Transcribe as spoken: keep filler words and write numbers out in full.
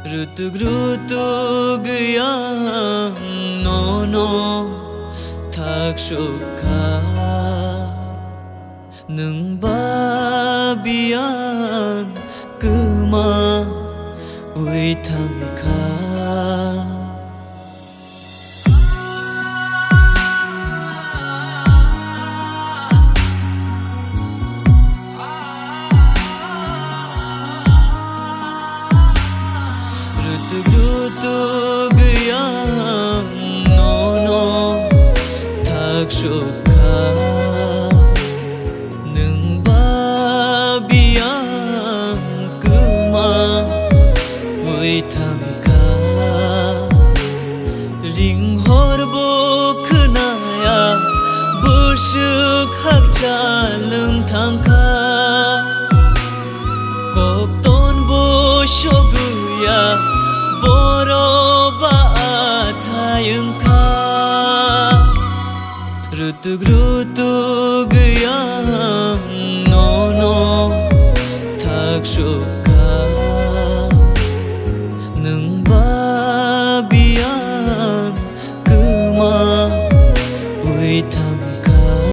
Rutuk rutuk yang nono thak sukha. Nwng ba biyang kwma wi thangkha. Rutuk rutuk yang nono thak sukha. Nwng ba biyang kwma wi thangkha. Ring hor bo khwnaya, bwswk hakcha lwng thangkha. Kokton bo sogwya, borok ba athai wngkha. Rutuk rutuk yang nono thak suk